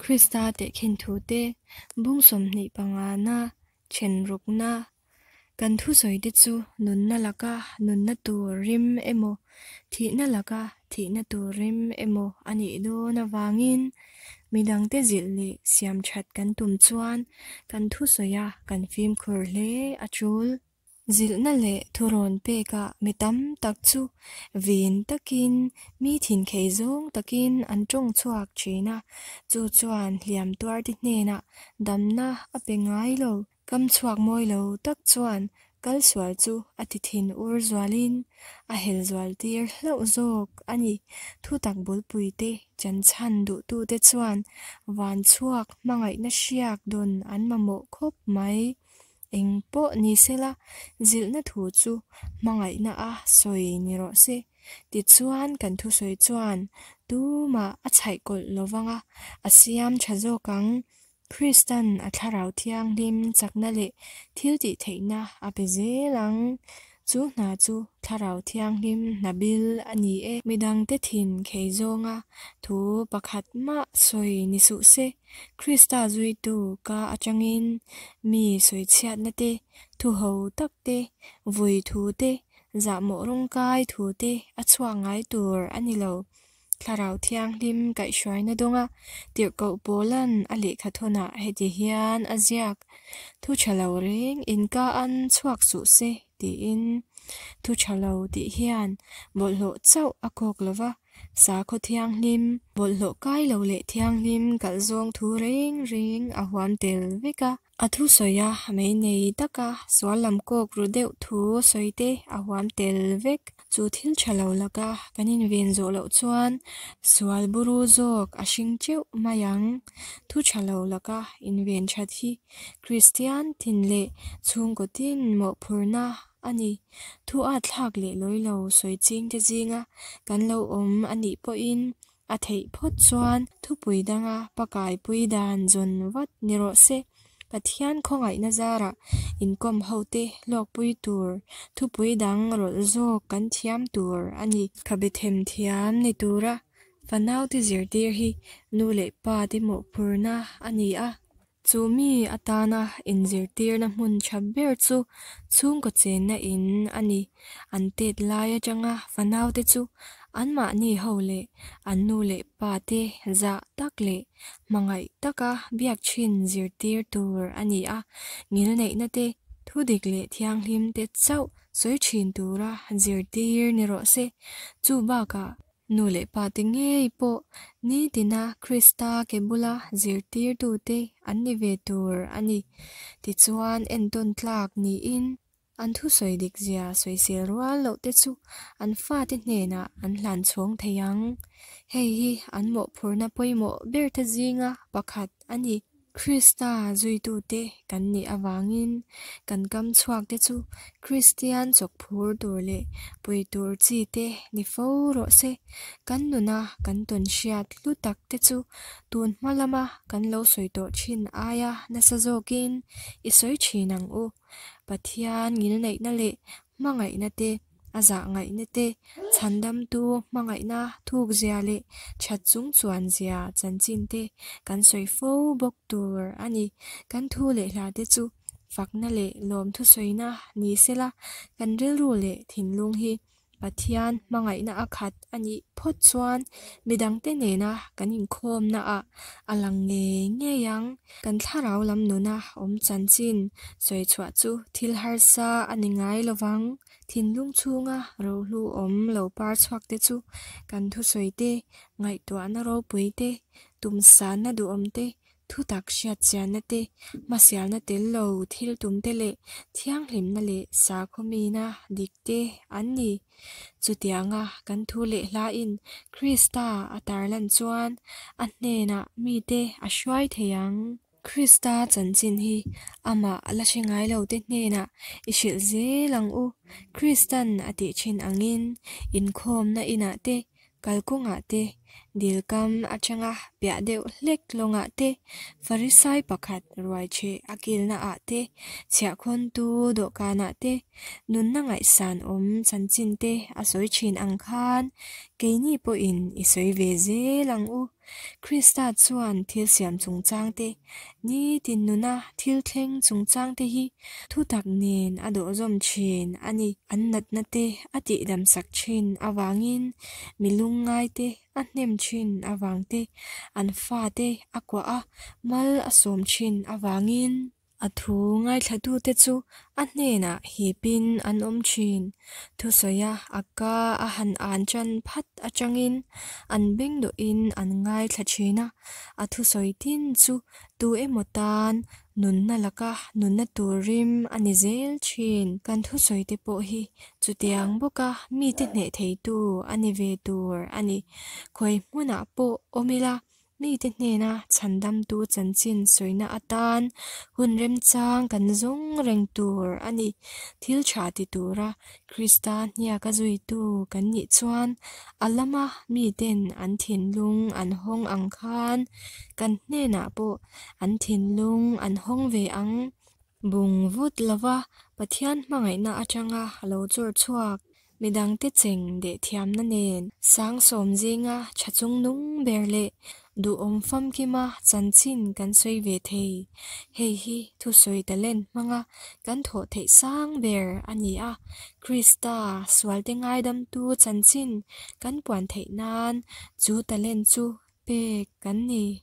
Krista tehkhin thute bung 25na then rukna kan thusawite chu nunna laka nunna tur rim emaw, thihna laka thihna tur rim emaw a nih dawn avangin midangte zilh leh siam that kan tum chuan kan thusawia kan fimkhur hle a tul. Zilhna leh thurawn pekah mi tam tak chu vin takin, mi thinkhei zawng takin an tawng chhuak thin a, chu chuan hliam tuarte hnenah damna a pe ngai lo. Kam chhuak mawi lo tak chuan kal sual chu a ti thin ur zualin a hel zual tir hlauh zawk a ni. Thutak bulpuite chanchhan duhtute chuan van chhuak hmangaihna hriak dawn an mamawh khawp mai. Eng pawh ni sela, zilhna thu chu hmangaihna a sawi ni rawh se. Tichuan kan thusawi chuan tumah a chhaih kawlh lovang a, a siam tha zawk ang. Kristan a Thlarau Thianghlim chakna leh thiltihtheihna a pe zel ang. Chu hna chu Thlarau Thianghlim hna bil a ni e. Midangte thin khei zawnga thu pakhat mah sawi ni suh se. Krista zuitu ka atangin mi sawichhiatna te, thu ho tak te, vui thu te, zahmawh rawngkai thu te a chhuak ngai tur a ni lo. Thlarau Thianghlim kaihhruaina dawnga Tirhkoh Paula'n a lehkha thawnah heti hian a ziak, Thu tha lo reng inka an chhuak suh se tiin. Thu tha lo tih hian bawlhhlawh chauh a kawk lo va, Sakhaw thianghlim, bawlhhlawh kai lo leh thianghlim kalh zawng thu reng reng a huam tel vek a. A thusawi a mei nei taka sual lam kawk ru deuh thu sawi te a huam tel vek. Chu thil tha lo laka kan inven zawh loh chuan sual buru zawk a hring teuh mai ang. Thu tha lo laka inven that hi Kristian tin leh chhungkaw tin mawhphurhna a ni. Thu at thlak leh lawi lo sawi chingte zinga kan lo awm a nih pawhin a theih phawt chuan thupui danga pakaipui dan zawn vat ni rawh se. Pathian khawngaihna zarah inkawm hote hlawkpui tur thupui dang rawlh zawk kan thiam tur a ni. Khabe themthiam ni tura fanaute zirtir hi nu leh pa te mawhphurhna a ni a. Chu mi atana inzirtirna hmun tha ber chu chhungkaw chenna in a ni. An tet lai atanga fanaute chu anmahni ho leh an nu leh pa te zah tak leh hmangaih taka biak thin zirtir tur a ni a, ngilneihna te, thudik leh thianghlim te chauh sawi thin tura zirtir ni rawh se. Chu bakah Nu leh pa te ngei pawh nitina Krista ke bula zirtirtute an ni ve tur a ni. Tichuan entawn tlak niin an thusawi dikzia sawisel rual loh te chu an fate hnenah an hlan chhawng thei ang. Hei hi an mawhphurhna pawimawh berte zinga pakhat a ni. Krista zuitute kan nih avangin kan kam chhuakte chu Kristian chawkphur tur leh pui tur chi te ni fo rawh se. Kan nuna kan tawn hriat hlu tak te chu tun hma lama kan lo sawi tawh thin aia nasa zawkin i sawi thin ang u. Pathian ngilneihna leh hmangaihna te A zah ngaihna te, chhandamtu hmangaihna thukzia leh that chung chuanzia chanchin te kan sawi fo bawk tur a ni. Kan thu leh hla te chu fakna leh lawmthu sawina ni sela, kan rilru leh thinlung hi Pathian hmangaihna a khat a nih phawt chuan midangte nena kan inkhawmna ah a lang ngei ngei ang. Kan thlarau lam nuna awm chanchin sawi chhuah chu thil harsa a ni ngai lovang. Thinlung chhunga rohlu awm lo par chhuak te chu kan thusawi te, ngaihtuahna ropui te, tumsanna duhawm te, thutak hriatchianna te, hmasialna tel lo thil tum te leh thianghlimna leh sakhawmina dik te an ni. Chutianga kan thu leh hlain Krista a tarlan chuan a hnenah mite a hruai thei ang. Krista chanchin hi amah a la hre ngai lo te hnenah i hrilh zel ang u. Kristan a tih thin angin inkhawmna inah te, kalkawngah te, Dil kam atanga piah deuh hlek lawngah te, Farisai pakhat ruaicheh a kilnaah te, chhiahkhawntu dawhkanah te, nunna ngaihsan awm chanchin te a sawi thin ang khan keini pawhin i sawi ve zel ang u. Krista chuan thil siam chungchang te, nitin nuna thil thleng chungchang te hi thutak nen a dawhzawm thin a ni. An natna te a tihdamsak thin avangin mi lungngai te a hnem thin avang te, an fate a kuah a, mal a sawm thin avangin. A thu ngaithlatute chu a hnenah hipin an awm thin. Thusawia a ka a han an tan phat atangin an beng dawhin an ngaithla thin a, a thusawi tin chu tu emaw tan nunna laka nunna tur rim a ni zel thin. Kan thusawite pawh hi chutiang bawka mite hneh theitu a ni ve tur a ni. Khawi hmunah pawh awm ila, mite hnena chhandamtu chanchin sawina atan hun remchang kan zawng reng tur a ni. Thil tha ti tura Krista hniaka zuitu kan nih chuan a lama miten an thinlung an hawng ang khan kan hnenah pawh an thinlung an hawng ve ang. Bung vut lova Pathian hmangaihna atanga lo chawr chhuak midangte cheng deh thiamna nen sangsawm zinga tha chungnung ber leh duhawm famkima chanchin kan sawi ve thei. Hei hi thusawi talent hmanga kan thawh theih sang ber a ni a, Krista sualte ngaidamtu chanchin kan puan theih nan chu talent chu pek kan ni.